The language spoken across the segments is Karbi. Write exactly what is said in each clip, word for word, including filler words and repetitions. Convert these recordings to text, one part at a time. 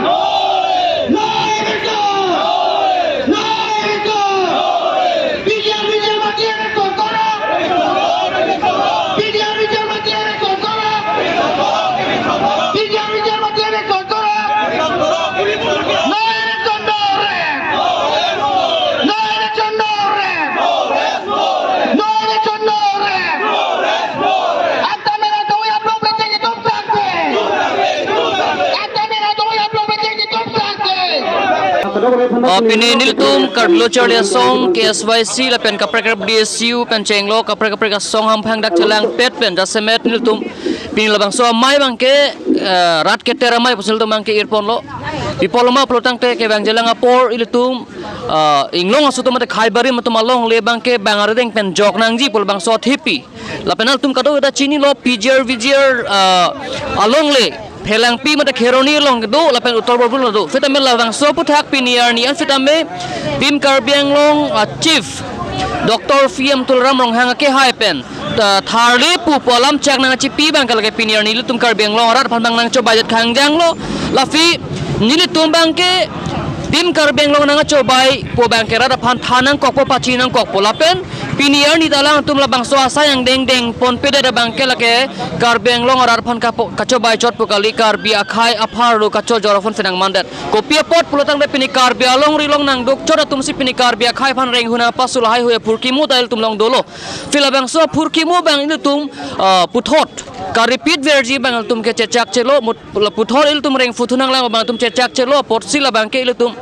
No election! No election! PGR, PGR মাটি এৰেষ্ট কৰা! PGR, PGR মাটি এৰেষ্ট কৰা! পিজিআৰ, পিজিআৰ মাটি এৰেষ্ট কৰা! No election, no rest! No election, no rest! No election, no rest! Hafta mein atum, atum beche ke tum sakte. Hafta mein atum, atum beche ke tum sakte. Ah, pini nelitum Karbi Lo Charli Asong, K S Y C, lapen kaprek kaprek D S U pen chenglo, kaprek kaprek asong hamphang dak chelangpet pen jasemet nelitum pini labangso amei abangke, eh, rat keter amei pusi nelitum abangke irponlo. Pi apotlo ma pulotangte kevangjilang apor ilitum, ah, inglong aso atum mate Khaibari atum alongle abangke bang arideng pen jok nangji pu labangso athipi. Lapen nangtum kadokave ta chinilo, P G R, V G R, ah, alongle Phelangpi mate Kheroni along kedo, lapen Uttar Borbil do. Sitame labangso aphuthak pini arni an sitame Team Karbi Anglong, ah, Chief Doctor P M Tuliram Ronghang akehai pen ta tharle pu pu alam chak nangchipi abangke lake pini arni ilitum Karbi Anglong arat aphan abang nangchobai det khangjanglo. Lasi nelitum abangke Team Karbi Anglong nangchobai pu abangke rat aphan than nangkokpo, pachi nangkokpo lapen pini arni ta alangtum labangso asai angdeng dengponpedet abangke lake Karbi Anglong arat aphan kapo-, kachobai chot pu kali, Karbi akhei apharlo kachojor aphan si nangmandet. Kopi apot pulotangte pini Karbi alongri along nangduk chot atum si pini Karbi akhei aphan renghu nangpasu lahaihui aphurkimo ta ilitum along dolo. Lasi labangso aphurkimo abang ilitum, ah, puthot ka-repeat verji abang ilitum ke chechak chelo, mut-, puthot ilitum rengphu thu nanglang abang ilitum chechak chelo, apotsi labangke ilitum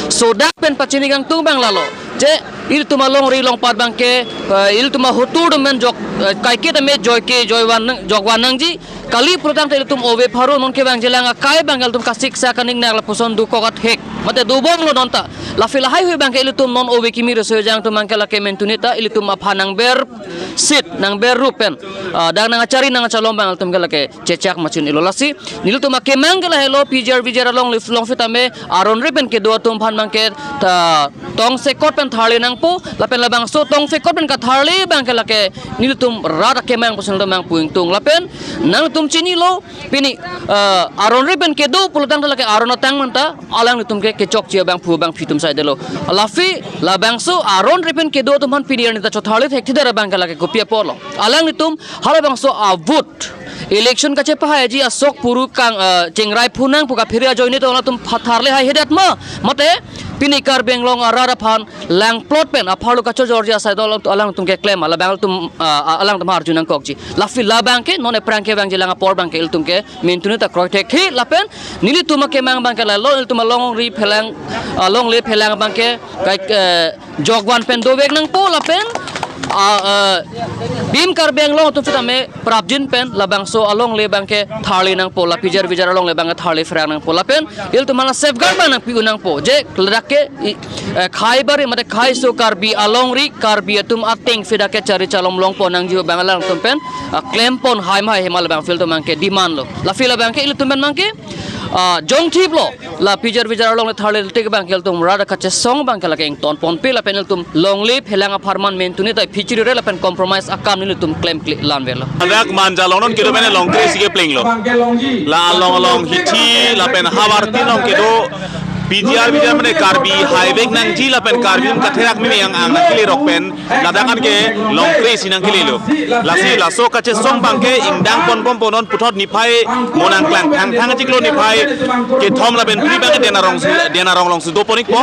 sodak pen pachini kangtung abang lalo. Je ilitum alongri along pat abangke, eh, ilitum ahotur atum pen jok, eh, kaiketa me joike joivan nang, jokvan nangji. Kali pulotangte ilitum ove pharo non kevangjilang akai abang ilitum kasiksak kaning nang lapuson dokok athek. Mate dobomlo non ta. Lasi lahaihui abangke ilitum non ove kimi riso ejang atum abangke lake mentuni ta ilitum aphan nangbersit, nangberrup pen, ah, dak nangchari nangchalom abang ilitum ke lake chechak machin ilo. Lasi nelitum akemang ke lahelo, P G R V G R along lif long sitame aron ri pen kedo atum aphan abangke ta tongsekot pen tharle nangpo, lapen labangso tongsekot pen katharle abangke lake nelitum rat akemang pusi nelitum abang pu ingtung. Lapen nangtum chinilo pini, eh, aron ri pen kedo pulotangte lake aron atang manta alanglitum ke kechokche abang phu abang phi atum saidelo. Lasi labangso aron ri pen kedo atum aphan pini arni ta chotharle thekthedet abangke lake kopi apotlo. Alanglitum halabangso a-vote election kachepahaiji asok puru kang, eh, chingrai phunang pu kaphere ajoine ta alangtum pha-, tharle haihedet ma? Mate pini Karbi Anglong arat aphan langplot pen apharlo kachojorji asai do alang, alangtum keklem, alabang atum, ah, alangtum arju nangkokji. Lasi labangke non aphrang kevangjilang apor abangke ilitum ke mentuni ta kroithekthe lapen nelitum akemang abangke lalo, ilitum alongri Phelang, ah, alongle Phelang abangke kai, eh, jokvan pen dovek nangpo lapen, ah, eh, Team Karbi Anglong atum sitame prapjin pen labangso alongle abangke tharle nangpo, la P G R V G R alongle abangke tharle pherang nangpo lapen ilitum aphan safeguard abang nangpi-un nangpo. Je ladak ke i, eh, Khaibari mate Khaiso Karbi alongri Karbi atum ateng si dak ke chari chalom longpon nangji abang alangtum pen, ah, klempon haima haima labang ilitum abangke demand lo. Lasi labangke ilitum pen abangke, ah, jongthiplo. La P G R V G R alongle tharle tik abangke ilitum rat kachesong abangke lake ingtonponpe lapen ilitum longle Phelang apharman mentuni ta phichiri re lapen compromise akam nelitum klemkle lanverlo. Ladak Manja along non kedo pen along kre si keplenglo. La along along hithi lapen havar tin along kedo P G R V G R mane Karbi haivek nangji lapen Karbi atum katherak mimi ang-ang nangkele rok pen ladak an ke long kre si nangkelelo. Lasi laso kachesong abangke ingdang ponbompo, non puthot niphai mo nangklang, Thangthang achiklo niphai kethom lapen phli abangke Dena Rong si, Dena Rong along si doponikpo.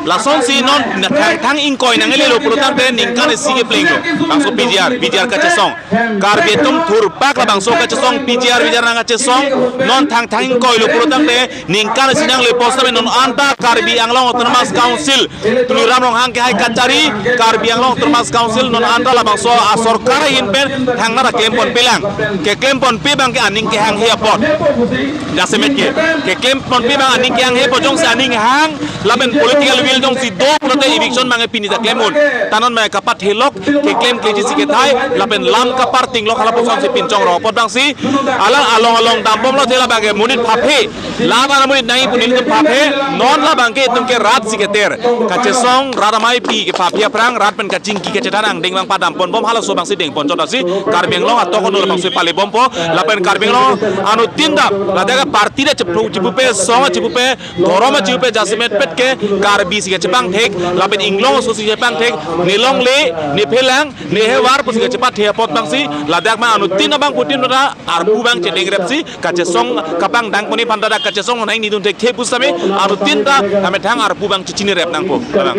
Lasonsi non Thangthang ingkoi nanglelo pulotangte ningkan isi keplenglo. Bangso P G R, P G R kachesong. Karbi atum thurpak labangso kachesong, P G R V G R nangkachesong. Non Thangthang ingkoilo pulotangte ningkan isi nangle post amen non anta Karbi Anglong Autonomous Council Tuliram Ronghang akehai kachari Karbi Anglong Autonomous Council non anta labangso asorkar ahin pen thangnat ta klemponpelang. Keklemponpe abangke aning kehanghe apot. Jasemet ke, keklemponpe abang aning kehanghe apot, jongsi aning hang lapen political will jongsi do pulote eviction abangke pini ta klem un. Ta non abangke kapathelok, keklemkleji si kethai lapen lam kapartinglok halapusonsi pinchong ro apot abangsi alang along along dambomlo, thela abangke monit phaphe. Lama na monit nangji pu nelitum phaphe. Non labang ke itum ke rat si keter. Kachesong rat amei pi kepha aphi aphrang, rat pen kachingki kachethan angdeng abang padam ponbom, halaso abangsi dengpon chot asi Karbi Anglong atok onur abangsi palebompo. Lapen Karbi Anglong anuttin ta ladak party ta chephu chepupe, song chepupe, dhorom chepupe, jasemet pet ke Karbi si kachepangthek, lapen inglong aso si kachepangthek, nelongle, nephelang, nehevar pusi kachepathe apot abangsi ladak ma anuttin abangphutin ta arpu abang chedengrepsi kachesong kapangdang pon aphan ta dak kachesong nang nidun thekthe pusitame anuttin ta amethang arpu abang chechinirep nangpo. Labang.